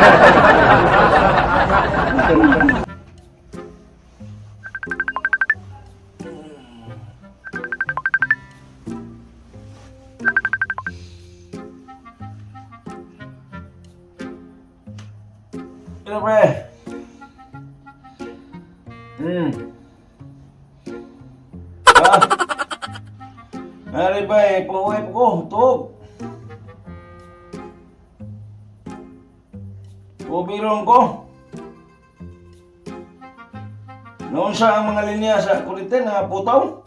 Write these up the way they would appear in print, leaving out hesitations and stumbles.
Ano, pre? Ah. Ari ba eh, pauwi po ko, tuog. Ubiron ko. Noon sa ang mga linya sa kurite na putaw.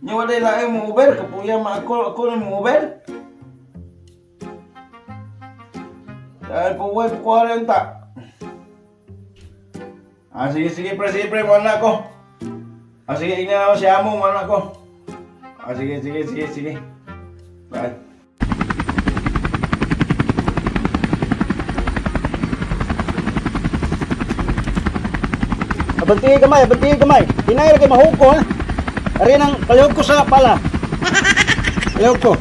Niya walay laing mo Uber, kapuya ma ako, ako na mo Uber. Dahil po po 40. Ah, sige, sige, pre, sige, pre, muna ako. Ah, sige, ingnan ako si Amo, muna ako. Ah, sige, sige, sige, sige. Bye. Abanti gamay, abanti gamay. Hinay ra kay mahuko ha. Ari nang palihog ko sa pala. Palihog ko.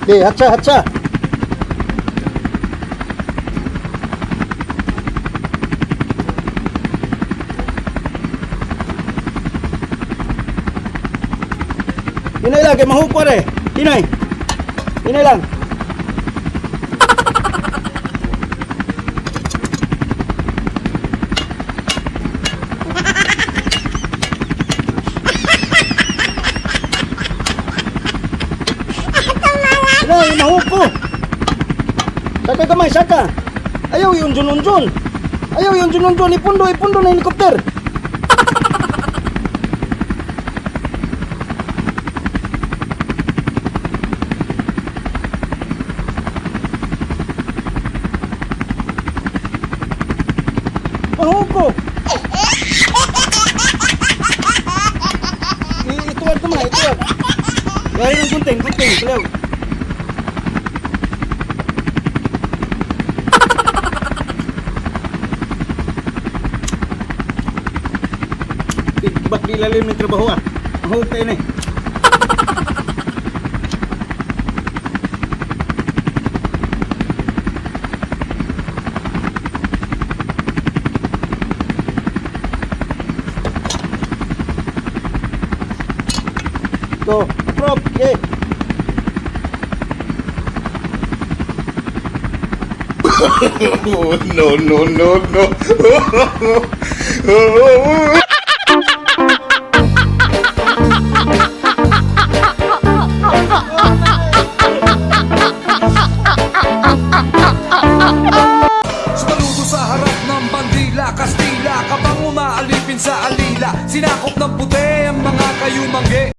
Di, hatsa, hatsa. Hinay lang, kay mahuko re. Hinay. Hinay lang. Hinay, mahuko. Saka kamay, saka. Ayaw yung unjun-unjun. Ayaw yung unjun-unjun. Ipundo, ipundo na helicopter. Mahuko. Ituwad ko mga, ituwad. Gaya ng gunting, gunting, palaw. Bak di lalim ng trabaho ah. Mahuko yun eh. Go, prop, yeah. Oh, no, no, no, no.